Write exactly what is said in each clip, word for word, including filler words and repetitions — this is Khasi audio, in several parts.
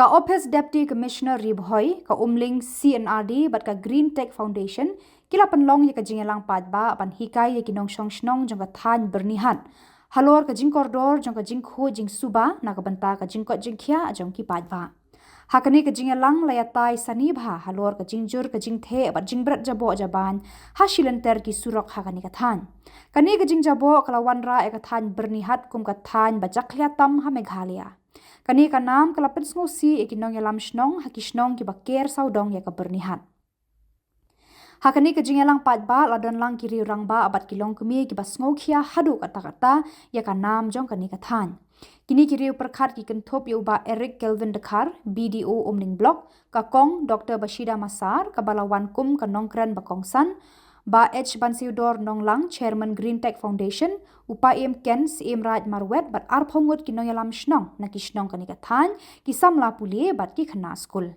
Ka Office Deputy Commissioner Ri Bhoi, ka Umling C and R D bad ka Green Tech Foundation ki la pynlong ïa ka jingïalang paidbah ban hikai ïa ki nongshong shnong jong ka thaiñ Byrnihat halor ka jingkordor jong ka jingkhuid jingsuba na ka bynta ka jingkoit jingkhiah jong ki paidbah. Ha kane ka jingïalang la ïatai sani bha halor ka jingjur ka jingtheh bad jingbret jaboh jaban ha shilynter ki surok ha kane ka thaiñ. Kane ka jingjaboh ka la wanrah ïa ka thaiñ Byrnihat kum ka thaiñ ba jakhlia tam ha Meghalaya. Kane ka nam ka la pynsngewsih ïa ki nongïalam shnong ha ki shnong kiba ker sawdong ïa ka Byrnihat. Ha kane ka jingïalang paidbah la don lang ki riew rangbah bad ki longkmie kiba sngewkhia haduh katta katta ïa ka nam jong kane ka thaiñ. Kine ki riew pyrkhat ki kynthup ïa u Bah Eric Kelvin Dkhar, B D O Umling Block, ka Kong Doctor Bashida Massar, kaba la wan kum ka nongkren ba kongsan, Bah H Bansiewdor Nonglang, Chairman Green Tech Foundation, u Paiem Ken Syiemraij Marwet bad arphew ngut ki nongïalam shnong na ki shnong kane ka thaiñ, ki samla pule bad ki khynnah skul.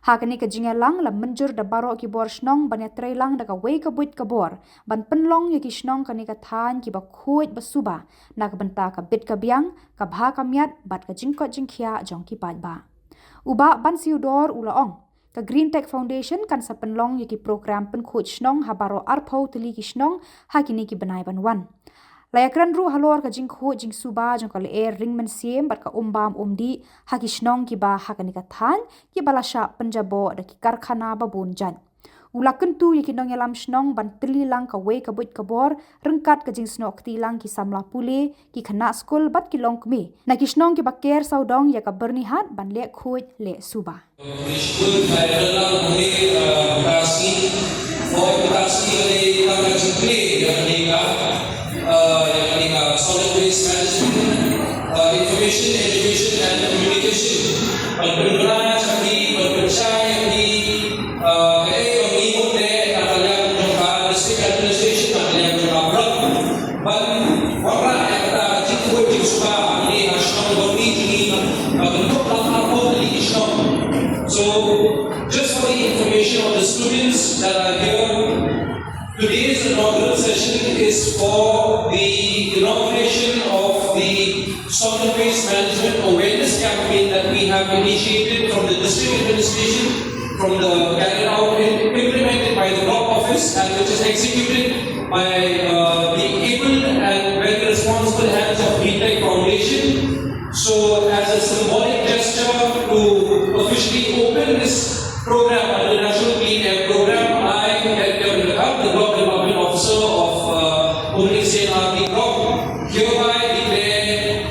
Ha kane ka jingïalang la mynjur da baroh ki bor shnong ban ïatreilang da kawei ka buit ka bor ban pynlong ïa ki shnong kane ka thaiñ kiba khuid ba suba na ka bynta ka bit ka biang, ka bha ka miat bad ka jingkoit jingkhiah jong ki paidbah. U Bah Bansiewdor u la ong, ka Green Tech Foundation kan sa pynlong ïa ki program pynkhuid shnong ha baroh arphew tylli ki shnong ha kine ki bnai ban wan. La ïakren ruh halor ka jingkhuid jingsuba jong ka lyer ring mynsiem bad ka um bam um dih ha ki shnong kiba ha kane ka thaiñ, kiba la shah pynjaboh da ki karkhana ba bun jait. U la kyntu ïa ki nongïalam shnong ban tylli lang kawei ka buit ka bor ryngkat ka jingsnoh kti lang ki samla pule, ki khynnah skul bad ki longkmie na ki shnong kiba ker sawdong ïa ka Byrnihat ban leh khuid leh suba. Ngi shu kut ïa ka lang hangne, eh, ka sngi. Hooid, ka sngi ka dei tang ka jingplie ïa kane ka, eh, ïa kane ka solid waste management, eh, information, education and communication. Ban pynbna ïa ki, ban pynshai ïa ki, eh, kaei ba ngi mut leh na ka liang jong ka district administration, na ka liang jong ka block. Ban wanrah ïa kata ka jingkhuid jingsuba hangne ha shnong Byrnihat jong ngi, ba kynthup lang arphew tylli ki shnong. So, just for the information of the students that are here, today's inaugural session is for the inauguration of the solid waste management awareness campaign that we have initiated from the district administration, from the carried out and implemented by the block office, and which is executed by, uh, the able and very responsible hands of Green Tech Foundation. So, as a symbolic gesture to officially open this program under the National Clean Air Program, I, Eric Kevin Lagarde, the Block Department Officer of, uh, Umling C and R D Block, hereby declare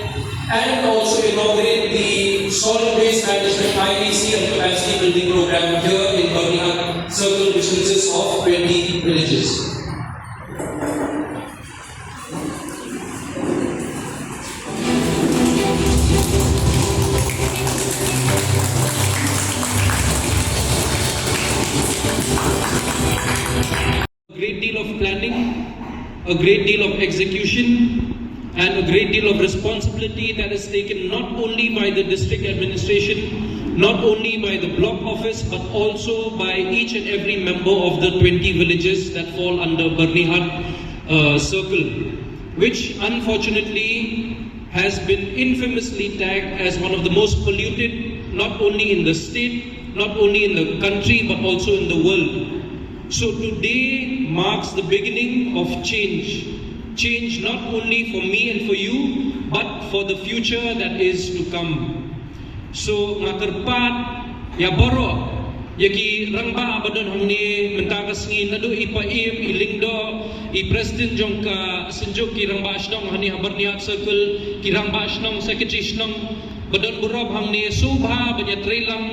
and also inaugurate the solid waste management I B C and capacity building program here in Byrnihat Circle, which consists of twenty villages. A great deal of planning, a great deal of execution, and a great deal of responsibility that is taken not only by the district administration, not only by the block office, but also by each and every member of the twenty villages that fall under Byrnihat, uh, circle, which unfortunately has been infamously tagged as one of the most polluted, not only in the state, not only in the country, but also in the world. So today marks the beginning of change. Change not only for me and for you, but for the future that is to come. So nga kyrpad ïa baroh, ïa ki rangbah ba don hangne mynta ka sngi, naduh i Paiem, i Lyngdoh, i president jong ka Synjuk ki Rangbah Shnong hangne ha Byrnihat Circle, ki Rangbah Shnong, Secretary Shnong, ba don burom hangne, sngewbha ban ïatreilang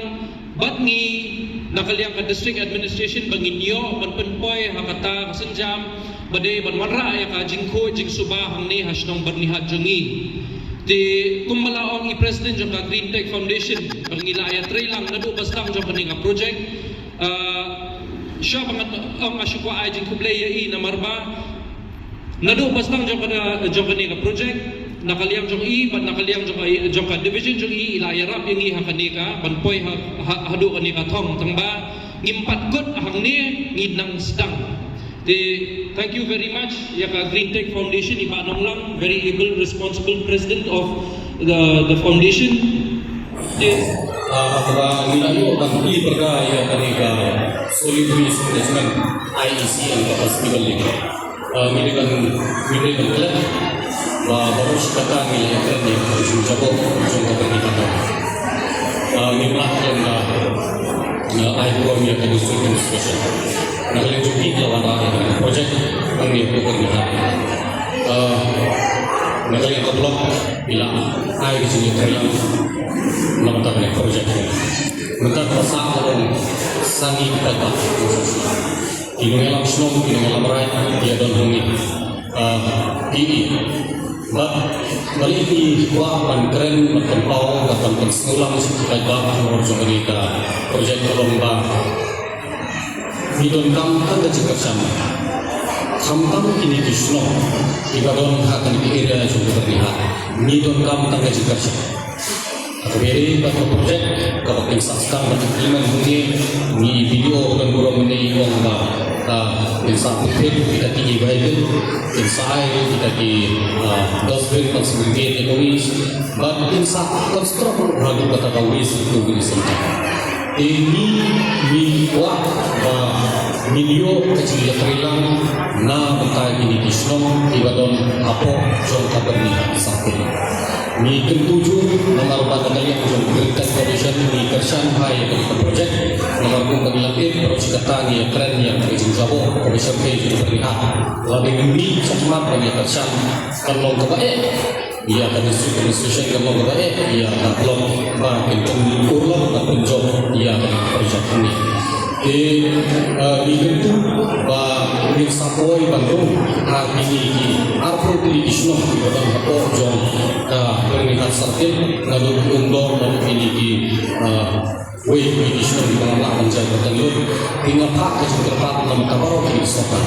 bad ngi na ka liang ka district administration ba ngin ïoh ban pynpoi ha kata ka sienjam ba dei ban wanrah ïa ka jingkhuid jingsuba hangne ha shnong Byrnihat jong ngi. Te kumba la ong i president jong ka Green Tech Foundation ba ngi la ïatreilang naduh ba sdang jong kane ka project. Ah, shuwa ba ngan ong nga shu kwah ai jingkhublei ïa i namar ba naduh ba sdang jong kane, jong kane ka project, na ka liang jong i bad na ka liang jong ka, jong ka division jong i, i la ïarap ïa ngi ha kane ka ban poi ha, ha, haduh kane ka thong, tang ba ngim pat kut hangne, ngi nang sdang. Te, thank you very much ïa ka Green Tech Foundation, i Bah Nonglang, very able, responsible president of the, the foundation. Te, Ah, kaba ngi la ïoh ban plie pyrda ïa kane ka Solid Waste Management, I E C M, ka festival ni. Ah, ngi dei ban, ngi dei ban klet ba baroh shi katta ngi la ïakren ïa ka jingjaboh jong ka bynta. Ah, ngi mlak lem da, ah, ai burom ïa ka District Administration. Na ka liang jong ki la wanrah ïa ka project, ngi ïa ka bynta. Ah, na ka liang ka block, ngi la ai ka jingïatreilang na ka bynta kane ka project. Mynta ka sah ka long sani ka ba. Ki nongïalam shnong, ki nongïalam raid, ki ïa don hangne. Ah, ki, bad balei ki kwah ban kren, ban pynpaw, ban pynsngewlang sha ki paidbah halor jong kane ka project ka long ba ngi donkam tang ka jingkyrshan. Khamtam kine ki shnong kiba don ha kane ka area jong ka Byrnihat, ngi donkam tang ka jingkyrshan. Kaba ïadei bad ka project kaba kin sa sdang ban implement hangne, ngi video ban burom hangne, ong ba, ah, kin sa pynthik kita ki vehicle, kin sa ai kita ki, ah, dustbin ban segregate ïa ka waste, bad kin sa construct ruh haduh kata ka waste recovery center. Te ngi, ngi kwah ba ngin ïoh ka jingïatreilang na bynta kine ki shnong kiba don hapoh jong ka Byrnihat Circle. Ngi kyntu jur namar ba na ka liang jong Green Tech Coalition ngi kyrshan bha ïa kane ka project. Namar kum ba ngi la tip, baroh shi katta ngi ïakren ïa ka jingjaboh kaba shyrkhei jong ka Byrnihat. Lada ngi mih shakhmat ban ïakyrshan, kan long kaba eh ïa ka District Administration, kan long kaba eh ïa ka block ba kin pynurlong, kan pynjop ïa ka project ni. Te, eh, ngi kyntu ba ngin sa poi ban rung ha kine ki arphew tylli ki shnong kiba don hapoh jong ka Byrnihat Circle, naduh Umdong, naduh kine ki, eh, wei kine ki shnong kiba ngam lah ban jia ka kyrteng lut. Te nga phah ka jingkyrpad na ka bynta baroh kine ki sorkar.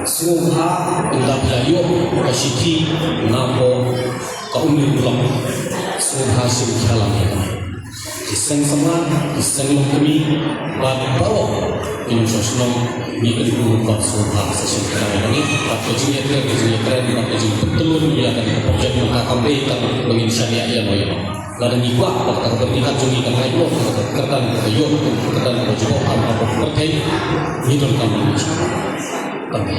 Sngewbha, ynda phi la ïoh ka shithi napoh ka Umling Block, sngewbha shim khia lang ïa kane. Ki seng samla, ki seng longkmie, bad baroh ki nongshong shnong, ngi kyntu ba sngewbha sa shim khia lang ïa kane. Bad ka jingïakren, ka jingïakren, bad ka jingpyntyllun ïa kane ka project mynta kam dei tang ba ngin shaniah ïa noi ïa noi. Lada ngi kwah ba ka Byrnihat jong ngi kan ai burom, ka kyrdan ka ïoh, ka kyrdan ka jubok, ka pyrthei, ngi donkam ban shim. Tang ba